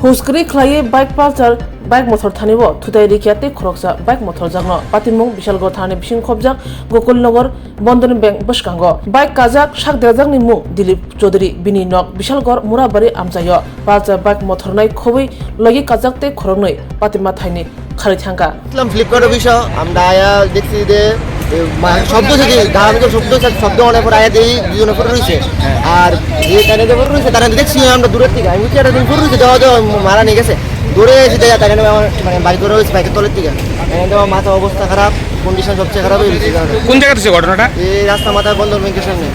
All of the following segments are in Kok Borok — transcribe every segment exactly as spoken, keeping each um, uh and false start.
Huskri khlaiwi bike palsar bike mothor thani o thutai rikya tei khoroksa bike mothor jakno patimung Bishalgarh thani bising khobjak Gokulnagar Bandhan Bank bwskango. Bike kajak sak derjakni mung Dilip Chaudhary, bini nok Bishalgarh Murabari amchaio. Palsar bike mothornai khobwi logi kajak tei khoroknwi patima thaini kharwi thangkha. দেখলাম ফ্লিপকার্ট অফিসে, আমরা আয়া দেখছি যে, এ, মা-, শব্দ হচ্ছে যে, গান তো শব্দ হচ্ছে, শব্দ অনেক পরে আয়া দেখি দুজনে পড়ে রয়েছে। আর যে কানে তো পড়ে রয়েছে, তারা দেখছি আমরা দূরের থেকে। আমি বলছি, "এটা তুমি পড়ে রয়েছে, দেওয়া, দেওয়া, মারা নিয়ে গেছে।" দৌড়ে এসে দেখা, তাই জন্য আমার, মানে, বাইক করে রয়েছে, বাইকের তলের থেকে। তাই জন্য আমার মাথা অবস্থা খারাপ, কন্ডিশন সবচেয়ে খারাপ হয়ে গেছে এই কারণে। কোন জায়গাতে হচ্ছে ঘটনাটা? এই রাস্তা মাথায় বন্ধন ব্যাংকের সামনে।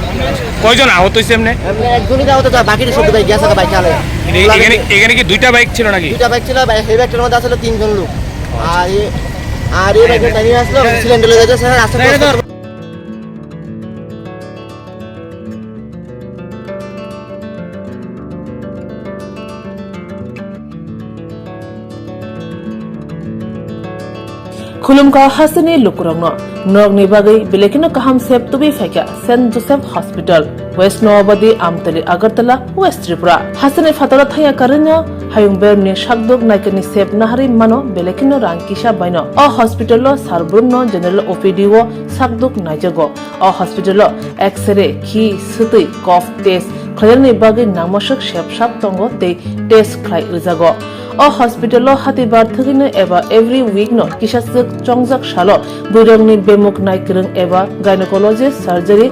কয়জন আহত হয়েছে এমনি? এমনি একজনই আহত, যা বাকি সব বাইক গেছে, বাইক চালায়। এখানে, এখানে কি দুইটা বাইক ছিল নাকি? দুইটা বাইক ছিল, বাইক, এই বাইকটার মধ্যে আসলে তিনজন লোক। আর এই, আর এই বাইকটা টানিয়ে আসলো, সিলিন্ডার লেগে যাচ্ছে, রাস্তা ক্রস করতে Khulumkha hasteni lukurokno, norokni bagwi belekino kaham sep tubui phaikha Saint Joseph Hospital, West Noabadi, Amtali, Agartala, West Tripura. Hasteni phataro thangya karwino hayung bermni sakduk naikani sep naharwi mano belekino rang kisa baino. O hospital o sar brumno general O P D o sakduk naijago. O hospital o X-ray, khi, swtwi, cough test khlainani bagwi nangmaswk sep sak tongo tei test khlai rwjago. O hospital o hatibar thwgwino eba every week no kisa swk chongjak salo bwrwngni bemuk naikwrwng eba gynecology, surgery,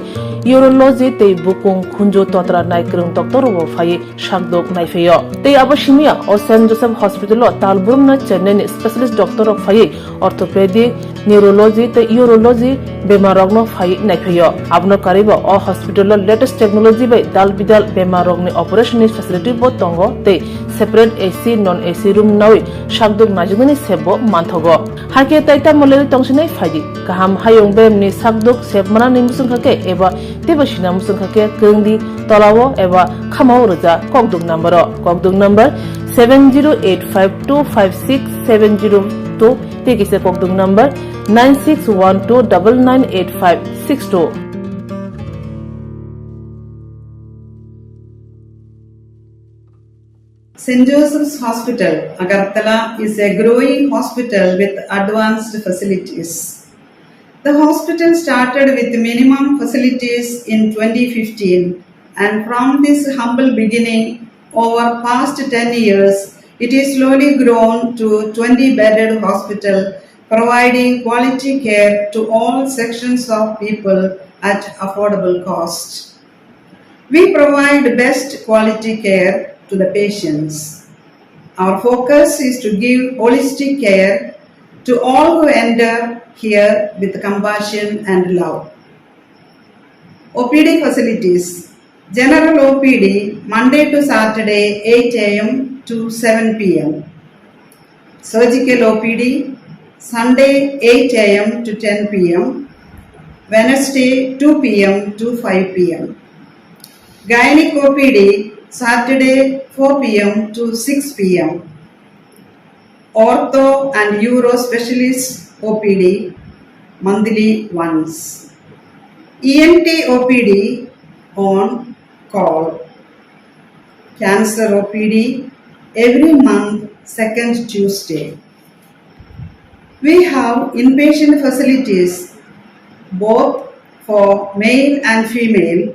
urology tei bukung khunju totra naikwrwng doctor rok phaiwi sakdok naiphaio. Tei abo simiya o Saint Joseph Hospital o tal brumno Chennai ni specialist doctor rok phaiwi orthopedic, neurology tei urology bemar rokno phaiwi naiphaio. Abono karwibo o hospital o latest technology bai dal bidal bemar rokni operation ni facility bo tongo tei separate A C, non A C room nawi sakdok naijaknani sep bo manthogo. Hakhe tai tamo lerwi tongsinai phaidi. Kaham hayung beremni sakdok sep manani muchungkha khe eba teibo sina muchungkha khe kwrwngdi tolao eba khamao rwja kokduk number o. Kokduk number seven zero eight five two five six seven zero two tei kisa kokduk number nine six one two double nine eight five six two. Saint Joseph's Hospital, Agartala is a growing hospital with advanced facilities. The hospital started with minimum facilities in twenty fifteen, and from this humble beginning, over past ten years, it is slowly grown to twenty bedded hospital, providing quality care to all sections of people at affordable cost. We provide best quality care to the patients. Our focus is to give holistic care to all who enter here with compassion and love. O P D facilities. General O P D, Monday to Saturday, eight A M to seven P M. Surgical O P D, Sunday, eight A M to ten P M, Wednesday, two P M to five P M. Gynec O P D, Saturday, four P M to six P M. Ortho and Uro Specialist O P D, monthly once. E N T O P D on call. Cancer O P D every month, second Tuesday. We have inpatient facilities both for male and female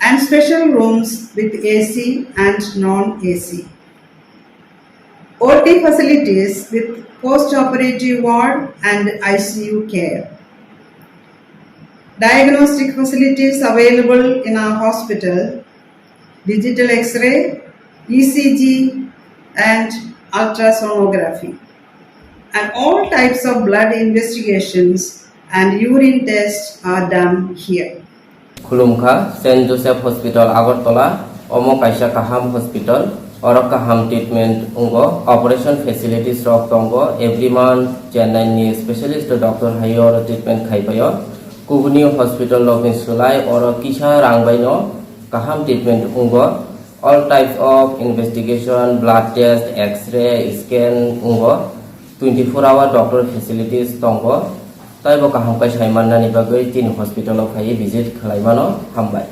and special rooms with A C and non-A C. O T facilities with post-operative ward and I C U care. Diagnostic facilities available in our hospital, digital X-ray, E C G, and ultrasonography. And all types of blood investigations and urine tests are done here. Khulumkha, Saint Joseph Hospital, Agartala, omo kaisa kaham hospital, oro kaham treatment wngo, operation facilities rok tongo, every month Chennai ni specialist doctor hai oro treatment khai paio. Kubuni hospital rokni swlai oro kisa rang baino kaham treatment wngo. All types of investigation, blood test, X-ray, scan wngo. Twenty-four hour doctor facilities tongo. Taibo kaham khe sai mannani bagwi chini hospital o phaiwi visit khlai mano. Hambai.